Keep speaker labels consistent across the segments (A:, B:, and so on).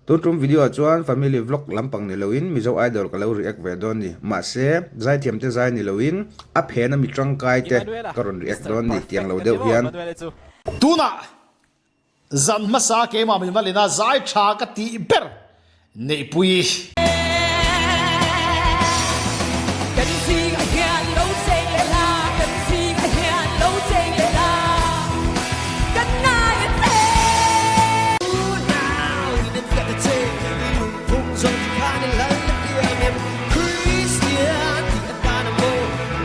A: Tun tum video ah chuan family vlog lampang ni loin Mizo Idol ka lo react ve dawn ni. Mahse, zaithiam te zai ni loin a phen a mi tangkai te ka rawn react dawn ni tiang lo deuh hian.
B: Tunah Zan hmasa keimah min va lena zai tha ka tih ber Neihpui.
C: Kan zingah hian lo cheng leh la, kan zingah hian lo cheng leh la, kan ngai a che.
D: Unau in an fiah ta che, i lungphung zawng ti khan i lal na piang em, Kristian tih atan a maw,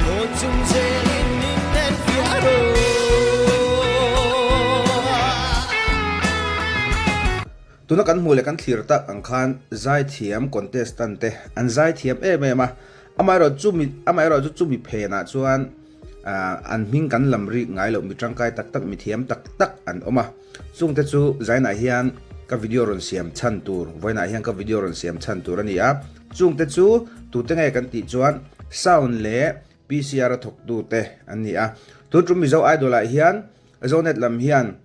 D: hawn chung zelin min en fiah rawh.
A: Tuna kan hmuh leh kan thlir tak ang khan zaithiam contestant te an zaithiam em em a, amaherawh chumi amaherawh chu chumi phenah chuan an hming kan lam rik ngai loh mi tangkai tak tak mi thiam tak tak an awm a, chungte chu zainah hian ka video rawn siam chhan tur vawiinah hian ka video rawn siam chhan tur a ni a, chungte chu tute nge kan tih chuan sound leh PCR a thawktu te an ni a, tun tum Mizo Idol ah hian Zonet lam hian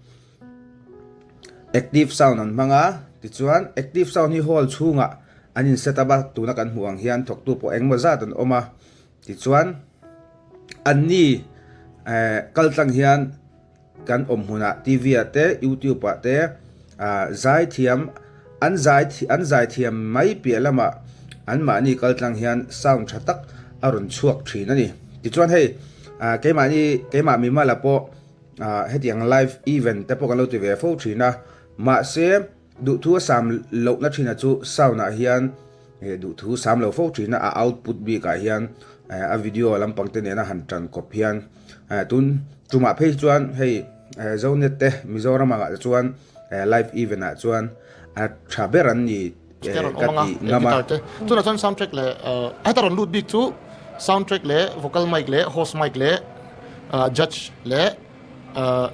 A: Active sound an hmang a, tichuan active sound hi hall chhungah an in set up a, tuna kan hmuh ang hian thawktu pawh engemaw zat an awm a, tichuan anni eh kal tlang hian kan awm hmunah TV ah te YouTube ah te ah zaithiam an zai an zaithiam mai piah lamah anmahni kal tlang hian sound tha tak a rawn chhuak thin a ni. Tichuan hei ah keimahni keimah mimala pawh Ah hetiang live event te pawh kan lo ti ve fo thin a, mahse duhthu a sam lohna thin a chu sound ah hian eh duhthu sam lo fo thin a, a output bik ah hian eh a video lampang te nena han tan kawp hian eh tun tumah phei chuan hei eh Zonet te Mizoram ah te chuan eh live event ah chuan a tha ber an ni
E: Te rawn
A: ka
E: awm anga
A: ti ngam a.
E: guitar te chutah chuan sound track leh heta rawn lut bik chu sound track leh vocal mic leh host mic leh judge leh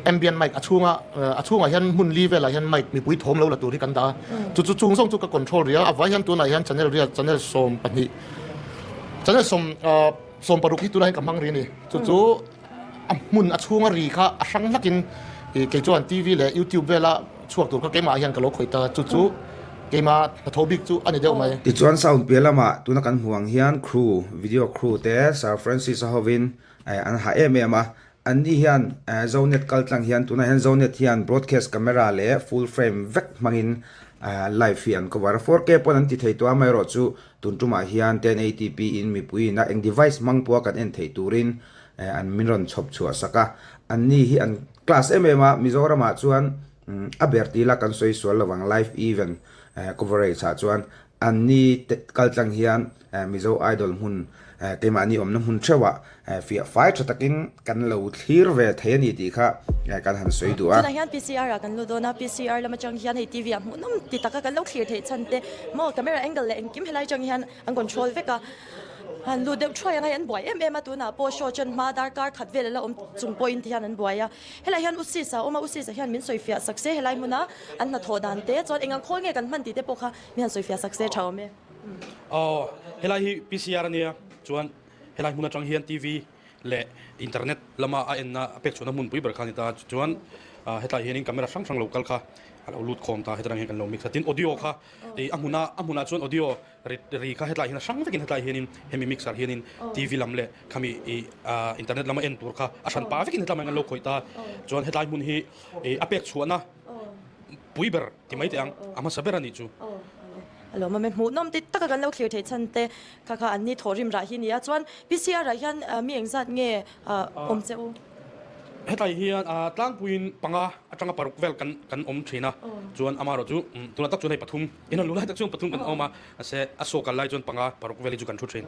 E: ambient mic a chhunga a chhungah hian hmun li velah hian mic mipui thawm lo la tur hi kan dah a chu chu chung zawng chu ka control ria a vai hian tunah hian channel riat channel 12 channel 16 hi tunah hian ka hmang ri a ni chu chu A hmun a chhunga ri kha a hrang hlakin kei chuan TV leh YouTube vela chhuak tur kha keimah hian ka lo khawih ta, chu chu keimah hnathawh bik chu a ni deuh mai.
A: Tichuan sound piah lamah tuna kan hmuh ang hian crew, video crew te Sir Francis-a hovin an ha em em a, anni hian Zonet kal tlang hian tunah hian Zonet hian broadcast camera leh full frame vek hmangin live hi an cover a, 4K pawn an ti thei tawh a, amaherawh chu tun tumah hian 1080p in mipui ina eng device hmang pawha kan en theih turin an min rawn chhawp chhuah sak a, an ni hi an class em em a, Mizoram ah chuan a ber ti ila kan sawi sual lovang live event coverage ah chuan an ni te kal tlang hian Mizo Idol hmun keimahni awmna hmun theuh ah fiah fai tha takin kan lo thlir ve thei a ni tih kha kan han sawi duh a.
F: Tunah hian PCR ah kan lut dawn a, PCR lam atang hian hei TV ah hmuhnawm ti taka kan lo thlir theih chhan te maw camera angle leh engkim helai atang hian an control vek a. Han lut deuh thuai ang hei an buai em em a tunah pawh show chen hma darkar khat vel a la awm chung pawhin ti hian an buai a helai hian u sis a awm a u sis ah hian min sawi fiah sak se helai hmuna an hnathawh dan te chuan eng ang khawl nge kan hman tih te pawh kha min han sawi fiah sak se tha awm e.
G: Aw helai hi PCR a nia chuan helai hmun atang hian TV leh internet lama a enna a pek chhuahna hmunpui ber kha a ni ta chuan hetlai hianin camera hrang hrang lo kal kha a lo lut khawm ta hetlai hian kan lo mix a tin audio kha ih a hmuna a hmunah chuan audio Ri ri kha hetlai hian a hrang vekin hetlai hianin hemi mixer hianin TV lam leh khami ih ah internet lama en tur kha a hran pah vekin hetlai an lo khawih ta. Chuan hetlai hmun hi ih a pek chhuahna pui ber ti mai teh ang a hmasa ber a nih chu.
F: A lawm awm e, hmuhnawm ti taka kan lo thlir theih chhan te kha kha an ni thawhrim rah hi a ni a. Chuan PCR ah hian mi engzat nge awm che u?
G: Hetlai hian tlangpuiin panga atanga paruk vel kan kan awm thin a, chuan amaherawh chu tunah tak chuan hei pathum inhan luh lai tak chuan pathum kan awm a, mahse a saw kal lai chuan panga paruk vel hi chu kan thu thin.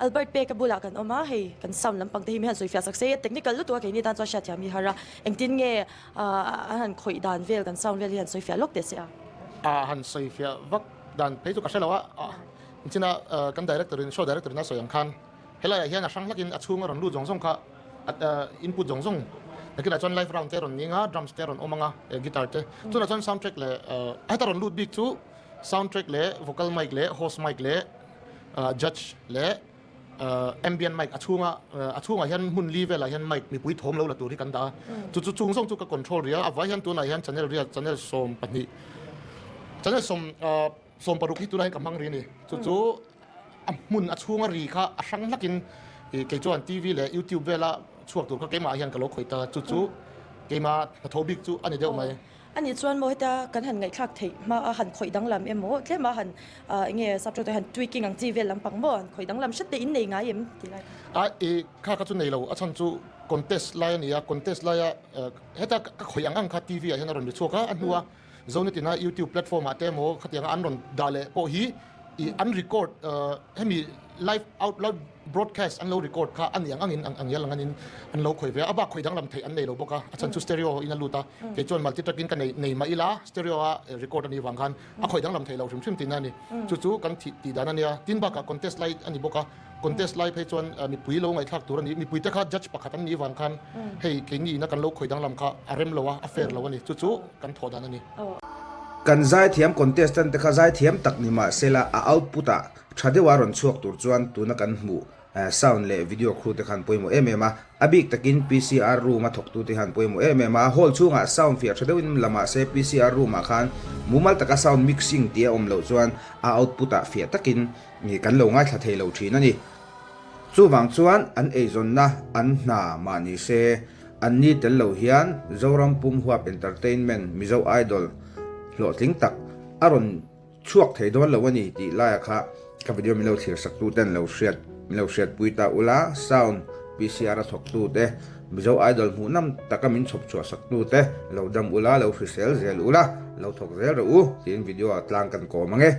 F: Albert Peka bulah kan awm a, hei kan sound lampang te hi mi han sawi fiah sak se, technical lutuk a keini tan chuan hriatthiam hi har a, engtin nge an han khawih dan vel kan sound vel hi han sawi fiah lawk teh se a.
E: A han sawi fiah vak dan phei chu ka hre lo a, inchina kan director in show director in a sawi ang khan Helaiah hian a hrang hlakin a chhunga rawn lut zawng zawng kha input zawng zawng nakinah chuan live round te rawn ning a, drums te rawn awm ang a, guitar te. Chutah chuan sound track leh heta rawn lut bik chu sound track leh vocal mic leh host mic leh judge leh ambient mic a chhunga a chhungah hian hmun li velah hian mic mipui thawm lo la tur hi kan dah a. Chu chu chung zawng chu ka control ria a, a vai hian tunah hian channel riat channel 12 channel. Channel sawm 60 hi tunah hian ka hmang ri a ni. Chu chu a hmun a chhunga ri kha a hrang hlakin kei chuan TV leh YouTube vela chhuak tur kha keimah hian ka lo khawih ta. Chu chu keimah hnathawh bik chu a ni deuh mai.
F: A nih chuan maw heta kan han ngaihthlak theih hma a han khawih danglam emaw tlem a han eng nge subject han tweaking ang chi vel lampang maw han khawih danglam hret te in nei ngai em ti lai
E: kha. A i kha kha chu nei lo a chhan chu contest lai a ni a contest laia heta ka khawih ang ang kha TV ah hian a rawn ri chhuak a a hnua Zonetina YouTube platform ah te emaw khatianga an rawn dah leh pawh hi i an record hemi live out live broadcast an lo record kha a ni ang angin ang ngial ang angin an lo khawih ve a, a bak khawih danglam theih an nei lo bawk a, a chhan chu stereo in a lut a, kei chuan multi track in ka nei nei mah ila stereo a record a nih vang khan a khawih danglam theih lo hrim hrim tihna a ni. Chu chu kan thih tih dan a nia, tin bakah contest lai a ni bawk a, contest lai phei chuan mipui lo ngaihthlak tur a ni, mipui te kha judge pakhat an nih vang khan hei keini ina kan lo khawih danglam kha a rem lo a, a fair lo a ni, chu chu kan thawh dan a ni.
A: Kan zaithiam contestant te kha zaithiam tak ni mah sela a output ah Tha deuha rawn chhuak tur chuan tuna kan hmuh sound leh video crew te khan pawimawh em em a, a bik takin PCR room a thawktu te hian pawimawh em em a, hall chhungah sound fiah tha deuhin la mahse PCR room ah khan mumal taka sound mixing tih a awm loh chuan a output ah fiah takin kan lo ngaithla thei lo thin a ni. Chuvang chuan an eizawnna an hna mah ni se an ni tel lo hian Zoram pum huap entertainment Mizo Idol hlawhtling tak a rawn Chhuak thei dawn lo a ni tih laia kha ka video min lo thlir sak tu ten lo hriat min lo hriat pui ta ula sound PCR a thawk tu te Mizo Idol hmuh nam taka min chhawp chhuah sak tu te lo dam ula lo hrisel zel ula lo thawk zel rawh u tiin video ah tlang kan kawm ang e.